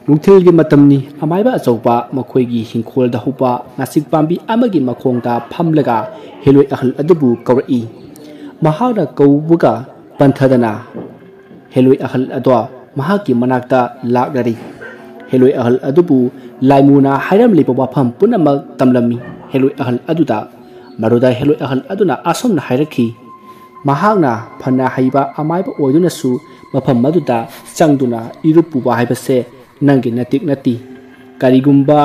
ꯅꯨꯡꯊꯤꯜꯒꯤ ꯃꯇꯝꯅꯤ꯫ ꯑꯃꯥꯏꯕ ꯑꯆꯧꯕ ꯃꯈꯣꯏꯒꯤ ꯍꯤꯡꯈꯣꯜꯗ ꯍꯧꯕ ꯉꯥꯆꯤꯛ ꯄꯥꯝꯕꯤ ꯑꯃꯒꯤ ꯃꯈꯣꯡꯗ ꯐꯝꯂꯒ ꯍꯦꯂꯣꯏ ꯑꯍꯜ ꯑꯗꯨꯕꯨ ꯀꯧꯔꯛꯏ꯫ ꯃꯍꯥꯛꯅ ꯀꯧꯕꯒ ꯄꯟꯊꯗꯅ ꯍꯦꯂꯣꯏ ꯑꯍꯜ ꯑꯗꯣ ꯃꯍꯥꯛꯀꯤ ꯃꯅꯥꯛꯇ ꯂꯥꯛꯂꯔꯤ꯫ ꯍꯦꯂꯣꯏ ꯑꯍꯜ ꯑꯗꯨꯕꯨ ꯂꯥꯏꯃꯨꯅ ꯍꯥꯏꯔꯝꯂꯤꯕ ꯋꯥꯐꯝ ꯄꯨꯝꯅꯃꯛ ꯇꯝꯂꯝꯃꯤ ꯍꯦꯂꯣꯏ ꯑꯍꯜ ꯑꯗꯨꯗ꯫ ꯃꯗꯨꯗ ꯍꯦꯂꯣꯏ ꯑꯍꯜ ꯑꯗꯨꯅ ꯑꯁꯨꯝꯅ ꯍꯥꯏꯔꯛꯈꯤ, ꯃꯍꯥꯛꯅ ꯐꯅ ꯍꯩꯕ ꯑꯃꯥꯏꯕ ꯑꯣꯏꯗꯨꯅꯁꯨ ꯃꯐꯝ ꯑꯗꯨꯗ ꯆꯪꯗꯨꯅ ꯏꯔꯨꯞꯄꯨꯕ ꯍꯥꯏꯕꯁꯦ ꯅꯪꯒꯤ ꯅꯇꯤꯛ ꯅꯠꯇꯦ꯫ ꯀꯔꯤꯒꯨꯝꯕ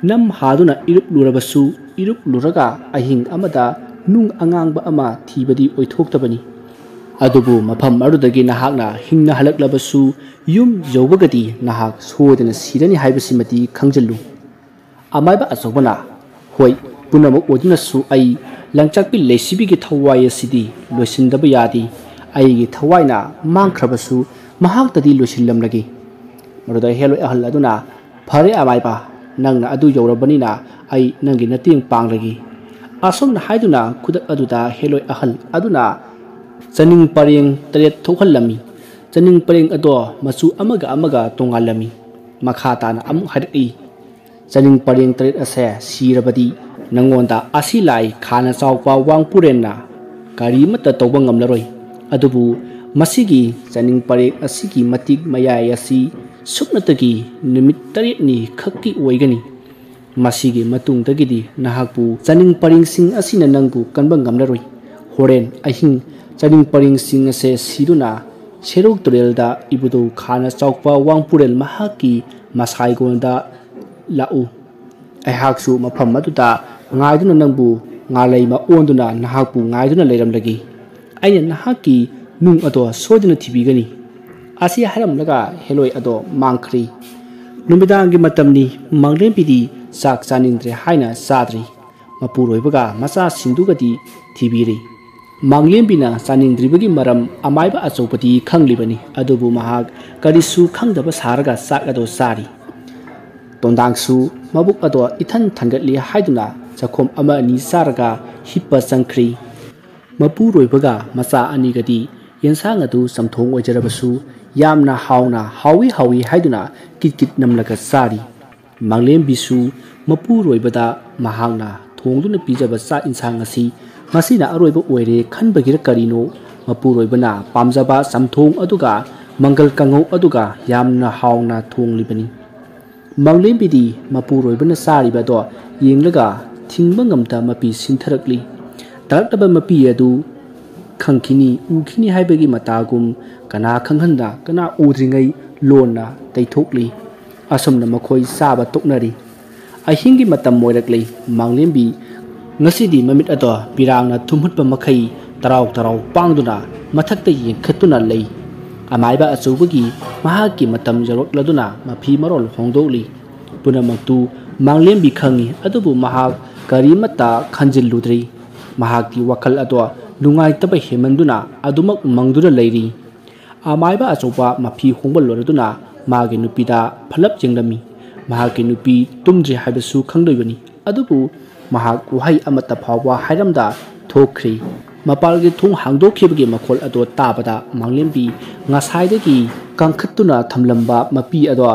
ꯅꯝ ꯍꯥꯗꯨꯅ ꯏꯔꯨꯞꯂꯨꯔꯕꯁꯨ, ꯏꯔꯨꯞꯂꯨꯔꯒ ꯑꯍꯤꯡ ꯑꯃꯗ ꯅꯨꯡ ꯑꯉꯥꯡꯕ ꯑꯃ ꯊꯤꯕꯗꯤ ꯑꯣꯏꯊꯣꯛꯇꯕꯅꯤ꯫ ꯑꯗꯨꯕꯨ ꯃꯐꯝ ꯑꯗꯨꯗꯒꯤ ꯅꯍꯥꯛꯅ ꯍꯤꯡꯅ ꯍꯜꯂꯛꯂꯕꯁꯨ, ꯌꯨꯝ ꯌꯧꯕꯒꯗꯤ ꯅꯍꯥꯛ ꯁꯣꯏꯗꯅ ꯁꯤꯔꯅꯤ ꯍꯥꯏꯕꯁꯤꯃꯗꯤ ꯈꯪꯖꯤꯜꯂꯨ꯫ ꯑꯃꯥꯏꯕ ꯑꯆꯧꯕꯅ, "ꯍꯣꯏ, ꯄꯨꯝꯅꯃꯛ ꯑꯣꯏꯗꯨꯅꯁꯨ ꯑꯩ ꯂꯪꯆꯥꯛꯄꯤ ꯂꯩꯁꯤꯕꯤꯒꯤ ꯊꯋꯥꯏ ꯑꯁꯤꯗꯤ ꯂꯣꯏꯁꯤꯟꯗꯕ ꯌꯥꯗꯦ꯫ ꯑꯩꯒꯤ ꯊꯋꯥꯏꯅ ꯃꯥꯡꯈ꯭ꯔꯕꯁꯨ ꯃꯍꯥꯛꯇꯗꯤ ꯂꯣꯏꯁꯤꯜꯂꯝꯂꯒꯦ꯫" ꯃꯗꯨꯗ ꯍꯦꯂꯣꯏ ꯑꯍꯜ ꯑꯗꯨꯅ, "ꯐꯔꯦ ꯑꯃꯥꯏꯕ, ꯅꯪꯅ ꯑꯗꯨ ꯌꯧꯔꯕꯅꯤꯅ ꯑꯩ ꯅꯪꯒꯤ ꯃꯇꯦꯡ ꯄꯥꯡꯂꯒꯦ꯫" ꯑꯁꯨꯝꯅ ꯍꯥꯏꯗꯨꯅ ꯈꯨꯗꯛ ꯑꯗꯨꯗ ꯍꯦꯂꯣꯏ ꯑꯍꯜ ꯑꯗꯨꯅ ꯆꯅꯤꯡ ꯄꯔꯦꯡ ꯇꯔꯦꯠ ꯊꯣꯛꯍꯜꯂꯝꯃꯤ꯫ ꯆꯅꯤꯡ ꯄꯔꯦꯡ ꯑꯗꯣ ꯃꯆꯨ ꯑꯃꯒ ꯑꯃꯒ ꯇꯣꯉꯥꯜꯂꯝꯃꯤ꯫ ꯃꯈꯥ ꯇꯥꯅ ꯑꯃꯨꯛ ꯍꯥꯏꯔꯛꯏ, "ꯆꯥꯅꯤꯡ ꯄꯔꯦꯡ ꯇꯔꯦꯠ ꯑꯁꯦ ꯁꯤꯔꯕꯗꯤ ꯅꯪꯉꯣꯟꯗ ꯑꯁꯤ ꯂꯥꯏ ꯈꯥꯅ ꯆꯥꯎꯄ ꯋꯥꯡꯄꯨꯔꯦꯟꯅ ꯀꯔꯤꯃꯠꯇ ꯇꯧꯕ ꯉꯝꯂꯔꯣꯏ꯫ ꯑꯗꯨꯕꯨ ꯃꯁꯤꯒꯤ ꯆꯥꯅꯤꯡ ꯄꯔꯦꯡ ꯑꯁꯤꯒꯤ ꯃꯇꯤꯛ ꯃꯌꯥꯏ ꯑꯁꯤ ꯁꯨꯞꯅꯇꯒꯤ ꯅꯨꯃꯤꯠ ꯇꯔꯦꯠꯅꯤ ꯈꯛꯀꯤ ꯑꯣꯏꯒꯅꯤ꯫ ꯃꯁꯤꯒꯤ ꯃꯇꯨꯡꯗꯒꯤꯗꯤ ꯅꯍꯥꯛꯄꯨ ꯆꯥꯅꯤꯡ ꯄꯔꯦꯡꯁꯤꯡ ꯑꯁꯤꯅ ꯅꯪꯕꯨ ꯀꯟꯕ ꯉꯝꯂꯔꯣꯏ꯫ ꯍꯣꯔꯦꯟ ꯑꯍꯤꯡ ꯆꯥꯅꯤꯡ ꯄꯔꯦꯡꯁꯤꯡ ꯑꯁꯦ ꯁꯤꯗꯨꯅ ꯁꯦꯔꯧ ꯇꯨꯔꯦꯜꯗ ꯏꯕꯨꯙꯧ ꯈꯥꯅ ꯆꯥꯎꯄ ꯋꯥꯡꯄꯨꯔꯦꯜ ꯃꯍꯥꯛꯀꯤ ꯃꯁꯥꯏꯒꯣꯟꯗ ꯂꯥꯛꯎ꯫ ꯑꯩꯍꯥꯛꯁꯨ ꯃꯐꯝ ꯑꯗꯨꯗ ꯉꯥꯏꯗꯨꯅ ꯅꯪꯕꯨ ꯉꯥꯂꯩꯃ ꯑꯣꯟꯗꯨꯅ ꯅꯍꯥꯛꯄꯨ ꯉꯥꯏꯗꯨꯅ ꯂꯩꯔꯝꯂꯒꯦ꯫ ꯑꯩꯅ ꯅꯍꯥꯛꯀꯤ ꯅꯨꯡ ꯑꯗꯣ ꯁꯣꯏꯗꯅ ꯊꯤꯕꯤꯒꯅꯤ"꯫ ꯑꯁꯤ ꯍꯥꯏꯔꯝꯂꯒ ꯍꯦꯂꯣꯏ ꯑꯗꯣ ꯃꯥꯡꯈ꯭ꯔꯦ꯫ ꯅꯨꯃꯤꯗꯥꯡꯒꯤ ꯃꯇꯝꯅꯤ꯫ ꯃꯥꯡꯂꯦꯝꯕꯤꯗꯤ ꯆꯥꯛ ꯆꯥꯅꯤꯡꯗ꯭ꯔꯦ ꯍꯥꯏꯅ ꯆꯥꯗ꯭ꯔꯤ꯫ ꯃꯄꯨꯔꯣꯏꯕꯒ ꯃꯆꯥꯁꯤꯡꯗꯨꯒꯗꯤ ꯊꯤꯕꯤꯔꯤ꯫ ꯃꯥꯡꯂꯦꯝꯕꯤꯅ ꯆꯥꯅꯤꯡꯗ꯭ꯔꯤꯕꯒꯤ ꯃꯔꯝ ꯑꯃꯥꯏꯕ ꯑꯆꯧꯕꯗꯤ ꯈꯪꯂꯤꯕꯅꯤ, ꯑꯗꯨꯕꯨ ꯃꯍꯥꯛ ꯀꯔꯤꯁꯨ ꯈꯪꯗꯕ ꯁꯥꯔꯒ ꯆꯥꯛ ꯑꯗꯨ ꯆꯥꯔꯤ꯫ ꯇꯣꯟꯗꯥꯡꯁꯨ ꯃꯕꯨꯛ ꯑꯗꯣ ꯏꯊꯟ ꯊꯟꯒꯠꯂꯤ ꯍꯥꯏꯗꯨꯅ ꯆꯈꯣꯝ ꯑꯃ ꯑꯅꯤ ꯆꯥꯔꯒ ꯍꯤꯞꯄ ꯆꯪꯈ꯭ꯔꯤ꯫ ꯃꯄꯨꯔꯣꯏꯕꯒ ꯃꯆꯥ ꯑꯅꯤꯒꯗꯤ ꯌꯦꯟꯁꯥꯡ ꯑꯗꯨ ꯆꯝꯊꯣꯡ ꯑꯣꯏꯖꯔꯕꯁꯨ ꯌꯥꯝꯅ ꯍꯥꯎꯅ "ꯍꯥꯎꯏ, ꯍꯥꯎꯏ" ꯍꯥꯏꯗꯨꯅ ꯀꯤꯠ ꯀꯤꯠ ꯅꯝꯂꯒ ꯆꯥꯔꯤ꯫ ꯃꯥꯡꯂꯦꯝꯕꯤꯁꯨ ꯃꯄꯨꯔꯣꯏꯕꯗ ꯃꯍꯥꯛꯅ ꯊꯣꯡꯗꯨꯅ ꯄꯤꯖꯕ ꯆꯥꯛ ꯏꯟꯁꯥꯡ ꯑꯁꯤ ꯃꯁꯤꯅ ꯑꯔꯣꯏꯕ ꯑꯣꯏꯔꯦ ꯈꯟꯕꯒꯤꯔ ꯀꯔꯤꯅꯣ, ꯃꯄꯨꯔꯣꯏꯕꯅ ꯄꯥꯝꯖꯕ ꯆꯝꯊꯣꯡ ꯑꯗꯨꯒ ꯃꯪꯒꯜ ꯀꯥꯡꯉꯧ ꯑꯗꯨꯒ ꯌꯥꯝꯅ ꯍꯥꯎꯅ ꯊꯣꯡꯂꯤꯕꯅꯤ꯫ ꯃꯥꯡꯂꯦꯝꯕꯤꯗꯤ ꯃꯄꯨꯔꯣꯏꯕꯅ ꯆꯥꯔꯤꯕ ꯑꯗꯣ ꯌꯦꯡꯂꯒ ꯊꯤꯡꯕ ꯉꯝꯗ ꯃꯄꯤ ꯁꯤꯟꯊꯔꯛꯂꯤ꯫ ꯇꯥꯔꯛꯂꯕ ꯃꯄꯤ ꯑꯗꯨ ꯈꯪꯈꯤꯅꯤ, ꯎꯈꯤꯅꯤ ꯍꯥꯏꯕꯒꯤ ꯃꯇꯥꯒꯨꯝ ꯀꯅꯥ ꯈꯪꯍꯟꯗ ꯀꯅꯥ ꯎꯗ꯭ꯔꯤꯉꯩ ꯂꯣꯟꯅ ꯇꯩꯊꯣꯛꯂꯤ꯫ ꯑꯁꯨꯝꯅ ꯃꯈꯣꯏ ꯆꯥꯕ ꯇꯣꯛꯅꯔꯤ꯫ ꯑꯍꯤꯡꯒꯤ ꯃꯇꯝ ꯑꯣꯏꯔꯛꯂꯤ꯫ ꯃꯥꯡꯂꯦꯝꯕꯤ ꯉꯁꯤꯗꯤ ꯃꯃꯤꯠ ꯑꯗꯣ ꯄꯤꯔꯥꯡꯅ ꯊꯨꯝꯍꯠꯄ ꯃꯈꯩ ꯇꯔꯥꯎ ꯇꯔꯥꯎ ꯄꯥꯡꯗꯨꯅ ꯃꯊꯛꯇ ꯌꯦꯡꯈꯠꯇꯨꯅ ꯂꯩ꯫ ꯑꯃꯥꯏꯕ ꯑꯆꯧꯕꯒꯤ ꯃꯍꯥꯛꯀꯤ ꯃꯇꯝ ꯌꯧꯔꯛꯂꯗꯨꯅ ꯃꯐꯤ ꯃꯔꯣꯜ ꯍꯣꯡꯗꯣꯛꯂꯤ꯫ ꯄꯨꯝꯅꯃꯛꯇꯨ ꯃꯥꯡꯂꯦꯝꯕꯤ ꯈꯪꯏ, ꯑꯗꯨꯕꯨ ꯃꯍꯥꯛ ꯀꯔꯤꯃꯠꯇ ꯈꯟꯖꯤꯜꯂꯨꯗ꯭ꯔꯤ꯫ ꯃꯍꯥꯛꯀꯤ ꯋꯥꯈꯜ ꯑꯗꯣ ꯅꯨꯡꯉꯥꯏꯇꯕ ꯍꯦꯟꯃꯟꯗꯨꯅ ꯑꯗꯨꯃꯛ ꯃꯪꯗꯨꯅ ꯂꯩꯔꯤ꯫ ꯑꯃꯥꯏꯕ ꯑꯆꯧꯕ ꯃꯐꯤ ꯍꯣꯡꯕ ꯂꯣꯏꯔꯗꯨꯅ ꯃꯥꯒꯤ ꯅꯨꯄꯤꯗ ꯐꯠꯂꯞ ꯌꯦꯡꯂꯝꯃꯤ꯫ ꯃꯍꯥꯛꯀꯤ ꯅꯨꯄꯤ ꯇꯨꯝꯗ꯭ꯔꯤ ꯍꯥꯏꯕꯁꯨ ꯈꯪꯂꯣꯏꯕꯅꯤ, ꯑꯗꯨꯕꯨ ꯃꯍꯥꯛ ꯋꯥꯍꯩ ꯑꯃꯠꯇ ꯐꯥꯎꯕ ꯍꯥꯏꯔꯝꯗ ꯊꯣꯛꯈ꯭ꯔꯤ꯫ ꯃꯄꯥꯜꯒꯤ ꯊꯣꯡ ꯍꯥꯡꯗꯣꯛꯈꯤꯕꯒꯤ ꯃꯈꯣꯜ ꯑꯗꯣ ꯇꯥꯕꯗ ꯃꯥꯡꯂꯦꯝꯕꯤ ꯉꯁꯥꯏꯗꯒꯤ ꯀꯪꯈꯠꯇꯨꯅ ꯊꯝꯂꯝꯕ ꯃꯄꯤ ꯑꯗꯣ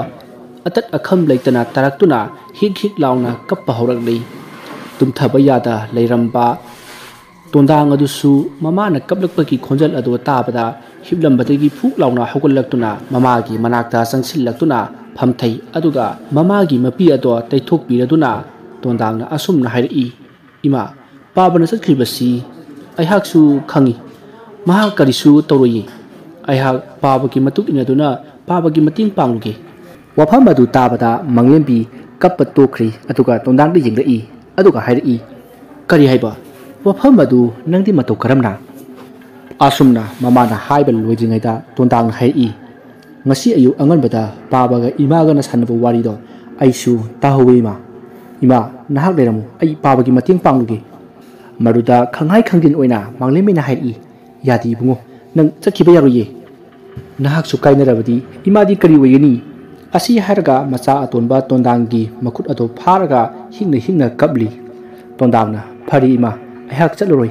ꯑꯇꯠ ꯑꯈꯝ ꯂꯩꯇꯅ ꯇꯥꯔꯛꯇꯨꯅ ꯍꯤꯛ ꯍꯤꯛ ꯂꯥꯎꯅ ꯀꯞꯄ ꯍꯧꯔꯛꯂꯤ꯫ ꯇꯨꯝꯊꯕ ꯌꯥꯗ ꯂꯩꯔꯝꯕ ꯇꯣꯟꯗꯥꯡ ꯑꯗꯨꯁꯨ ꯃꯃꯥꯅ ꯀꯞꯂꯛꯄꯒꯤ ꯈꯣꯟꯖꯦꯜ ꯑꯗꯨ ꯇꯥꯕꯗ ꯍꯤꯞꯂꯝꯕꯗꯒꯤ ꯐꯨꯛ ꯂꯥꯎꯅ ꯍꯧꯒꯠꯂꯛꯇꯨꯅ ꯃꯃꯥꯒꯤ ꯃꯅꯥꯛꯇ ꯆꯪꯁꯤꯜꯂꯛꯇꯨꯅ ꯐꯝꯊꯩ꯫ ꯑꯗꯨꯒ ꯃꯃꯥꯒꯤ ꯃꯄꯤ ꯑꯗꯣ ꯇꯩꯊꯣꯛꯄꯤꯔꯗꯨꯅ ꯇꯣꯟꯗꯥꯡꯅ ꯑꯁꯨꯝꯅ ꯍꯥꯏꯔꯛꯏ, "ꯏꯃꯥ, ꯄꯥꯕꯅ ꯆꯠꯈ꯭ꯔꯤꯕꯁꯤ ꯑꯩꯍꯥꯛꯁꯨ ꯈꯪꯏ꯫ ꯃꯍꯥꯛ ꯀꯔꯤꯁꯨ ꯇꯧꯔꯣꯏꯌꯦ꯫ ꯑꯩꯍꯥꯛ ꯄꯥꯕꯒꯤ ꯃꯇꯨꯡ ꯏꯟꯅꯗꯨꯅ ꯄꯥꯕꯒꯤ ꯃꯇꯦꯡ ꯄꯥꯡꯂꯨꯒꯦ꯫" ꯋꯥꯐꯝ ꯑꯗꯨ ꯇꯥꯕꯗ ꯃꯪꯂꯦꯝꯕꯤ ꯀꯞꯄ ꯇꯣꯛꯈ꯭ꯔꯤ, ꯑꯗꯨꯒ ꯇꯣꯟꯗꯥꯡꯗ ꯌꯦꯡꯂꯛꯏ, ꯑꯗꯨꯒ ꯍꯥꯏꯔꯛꯏ, "ꯀꯔꯤ ꯍꯥꯏꯕ? ꯋꯥꯐꯝ ꯑꯗꯨ ꯅꯪꯗꯤ ꯃꯇꯧ ꯀꯔꯝꯅ?" ꯑꯁꯨꯝꯅ ꯃꯃꯥꯅ ꯍꯥꯏꯕ ꯂꯣꯏꯗ꯭ꯔꯤꯉꯩꯗ ꯇꯣꯟꯗꯥꯡꯅ ꯍꯥꯏꯔꯛꯏ, "ꯉꯁꯤ ꯑꯌꯨꯛ ꯑꯉꯟꯕꯗ ꯄꯥꯕꯒ ꯏꯃꯥꯒꯅ ꯁꯥꯟꯅꯕ ꯋꯥꯔꯤꯗꯣ ꯑꯩꯁꯨ ꯇꯥꯍꯧꯋꯤ, ꯏꯃꯥ꯫ ꯏꯃꯥ, ꯅꯍꯥꯛ ꯂꯩꯔꯝꯃꯨ, ꯑꯩ ꯄꯥꯕꯒꯤ ꯃꯇꯦꯡ ꯄꯥꯡꯂꯨꯒꯦ꯫" ꯃꯗꯨꯗ ꯈꯪꯍꯥꯏ ꯈꯪꯗꯤꯟ ꯑꯣꯏꯅ ꯃꯥꯡꯂꯦꯝꯕꯤꯅ ꯍꯥꯏꯔꯛꯏ, "ꯌꯥꯗꯦ ꯏꯕꯨꯡꯉꯣ, ꯅꯪ ꯆꯠꯈꯤꯕ ꯌꯥꯔꯣꯏꯌꯦ꯫ ꯅꯍꯥꯛꯁꯨ ꯀꯥꯏꯅꯔꯕꯗꯤ ꯏꯃꯥꯗꯤ ꯀꯔꯤ ꯑꯣꯏꯒꯅꯤ?" ꯑꯁꯤ ꯍꯥꯏꯔꯒ ꯃꯆꯥ ꯑꯇꯣꯟꯕ ꯇꯣꯟꯗꯥꯡꯒꯤ ꯃꯈꯨꯠ ꯑꯗꯨ ꯐꯥꯔꯒ ꯍꯤꯡꯅ ꯍꯤꯡꯅ ꯀꯞꯂꯤ꯫ ꯇꯣꯟꯗꯥꯡꯅ, "ꯐꯔꯦ ꯏꯃꯥ, ꯑꯩꯍꯥꯛ ꯆꯠꯂꯔꯣꯏ꯫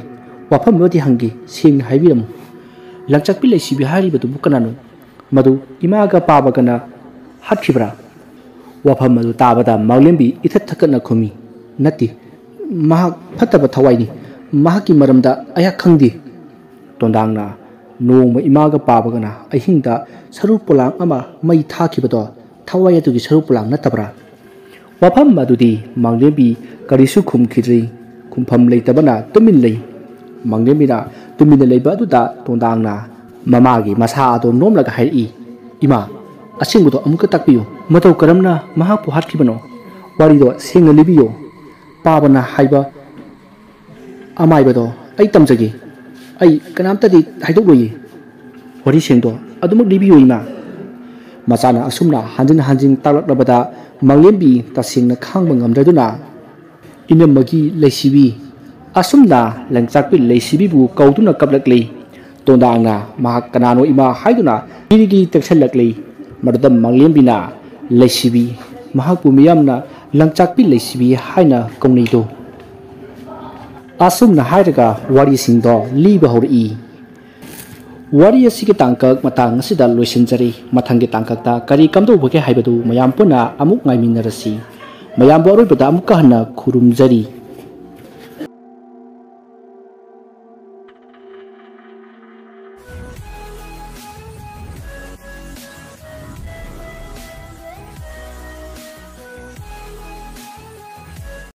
ꯋꯥꯐꯝ ꯑꯃꯗꯤ ꯍꯪꯒꯦ, ꯁꯦꯡꯅ ꯍꯥꯏꯕꯤꯔꯝꯃꯨ꯫ ꯂꯪꯆꯥꯛꯄꯤ ꯂꯩꯁꯤꯕꯤ ꯍꯥꯏꯔꯤꯕꯗꯨꯕꯨ ꯀꯅꯥꯅꯣ? ꯃꯗꯨ ꯏꯃꯥꯒ ꯄꯥꯕꯒꯅ ꯍꯥꯠꯈꯤꯕ꯭ꯔꯥ?" ꯋꯥꯐꯝ ꯑꯗꯨ ꯇꯥꯕꯗ ꯃꯥꯡꯂꯦꯝꯕꯤ ꯏꯊꯠ ꯊꯀꯠꯅ ꯈꯨꯝꯃꯤ, "ꯅꯠꯇꯦ, ꯃꯍꯥꯛ ꯐꯠꯇꯕ ꯊꯋꯥꯏꯅꯤ꯫ ꯃꯍꯥꯛꯀꯤ ꯃꯔꯝꯗ ꯑꯩꯍꯥꯛ ꯈꯪꯗꯦ꯫" ꯇꯣꯟꯗꯥꯡꯅ, "ꯅꯣꯡꯃ ꯏꯃꯥꯒ ꯄꯥꯕꯒꯅ ꯑꯍꯤꯡꯗ ꯁꯔꯨ ꯄꯣꯂꯥꯡ ꯑꯃ ꯃꯩ ꯊꯥꯈꯤꯕꯗꯣ ꯊꯋꯥꯏ ꯑꯗꯨꯒꯤ ꯁꯔꯨ ꯄꯣꯂꯥꯡ ꯅꯠꯇꯕ꯭ꯔꯥ?" ꯋꯥꯐꯝ ꯑꯗꯨꯗꯤ ꯃꯥꯡꯂꯦꯝꯕꯤ ꯀꯔꯤꯁꯨ ꯈꯨꯝꯈꯤꯗ꯭ꯔꯤ꯫ ꯈꯨꯝꯐꯝ ꯂꯩꯇꯕꯅ ꯇꯨꯃꯤꯟ ꯂꯩ꯫ ꯃꯥꯡꯂꯦꯝꯕꯤꯅ ꯇꯨꯃꯤꯟꯅ ꯂꯩꯕ ꯑꯗꯨꯗ ꯇꯣꯟꯗꯥꯡꯅ ꯃꯃꯥꯒꯤ ꯃꯁꯥ ꯑꯗꯨ ꯅꯣꯝꯂꯒ ꯍꯥꯏꯔꯛꯏ, "ꯏꯃꯥ, ꯑꯁꯦꯡꯕꯗꯣ ꯑꯃꯨꯛꯀ ꯇꯥꯛꯄꯤꯌꯨ꯫ ꯃꯇꯧ ꯀꯔꯝꯅ ꯃꯍꯥꯛꯄꯨ ꯍꯥꯠꯈꯤꯕꯅꯣ? ꯋꯥꯔꯤꯗꯣ ꯁꯦꯡꯅ ꯂꯤꯕꯤꯌꯨ꯫ ꯄꯥꯕꯅ ꯍꯥꯏꯕ ꯑꯃꯥꯏꯕꯗꯣ ꯑꯩ ꯇꯝꯖꯒꯦ꯫ ꯑꯩ ꯀꯅꯥꯝꯇꯗꯤ ꯍꯥꯏꯗꯣꯛꯂꯣꯏꯌꯦ꯫ ꯋꯥꯔꯤꯁꯤꯡꯗꯣ ꯑꯗꯨꯃꯛ ꯂꯤꯕꯤꯌꯨ, ꯏꯃꯥ꯫" ꯃꯆꯥꯅ ꯑꯁꯨꯝꯅ ꯍꯟꯖꯤꯟ ꯍꯟꯖꯤꯟ ꯇꯥꯛꯂꯛꯂꯕꯗ ꯃꯥꯡꯂꯦꯝꯕꯤ ꯇꯁꯦꯡꯅ ꯈꯥꯡꯕ ꯉꯝꯗ꯭ꯔꯗꯨꯅ, "ꯏꯅꯝꯃꯒꯤ ꯂꯩꯁꯤꯕꯤ꯫" ꯑꯁꯨꯝꯅ ꯂꯪꯆꯥꯛꯄꯤ ꯂꯩꯁꯤꯕꯤꯕꯨ ꯀꯧꯗꯨꯅ ꯀꯞꯂꯛꯂꯤ꯫ ꯇꯣꯟꯗꯥꯡꯅ ꯃꯍꯥꯛ ꯀꯅꯥꯅꯣ ꯏꯃꯥ ꯍꯥꯏꯗꯨꯅ ꯀꯤꯔꯤ ꯀꯤꯔꯤ ꯇꯛꯁꯜꯂꯛꯂꯤ꯫ ꯃꯗꯨꯗ ꯃꯥꯡꯂꯦꯝꯕꯤꯅ, "ꯂꯩꯁꯤꯕꯤ, ꯃꯍꯥꯛꯄꯨ ꯃꯤꯌꯥꯝꯅ ꯂꯪꯆꯥꯛꯄꯤ ꯂꯩꯁꯤꯕꯤ ꯍꯥꯏꯅ ꯀꯧꯅꯩꯗꯣ꯫" ꯑꯁꯨꯝꯅ ꯍꯥꯏꯔꯒ ꯋꯥꯔꯤꯁꯤꯡꯗꯣ ꯂꯤꯕ ꯍꯧꯔꯛꯏ꯫ ꯋꯥꯔꯤ ꯑꯁꯤꯒꯤ ꯇꯥꯡꯀꯛ ꯃꯇꯥꯡ ꯑꯁꯤꯗ ꯂꯣꯏꯁꯤꯟꯖꯔꯤ꯫ ꯃꯊꯪꯒꯤ ꯇꯥꯡꯀꯛꯇ ꯀꯔꯤ ꯀꯝꯗꯧꯕꯒꯦ ꯍꯥꯏꯕꯗꯨ ꯃꯌꯥꯝ ꯄꯨꯟꯅ ꯑꯃꯨꯛ ꯉꯥꯏꯃꯤꯟꯅꯔꯁꯤ꯫ ꯃꯌꯥꯝꯕꯨ ꯑꯔꯣꯏꯕꯗ ꯑꯃꯨꯛꯀ ꯍꯟꯅ ꯈꯨꯔꯨꯝꯖꯔꯤ꯫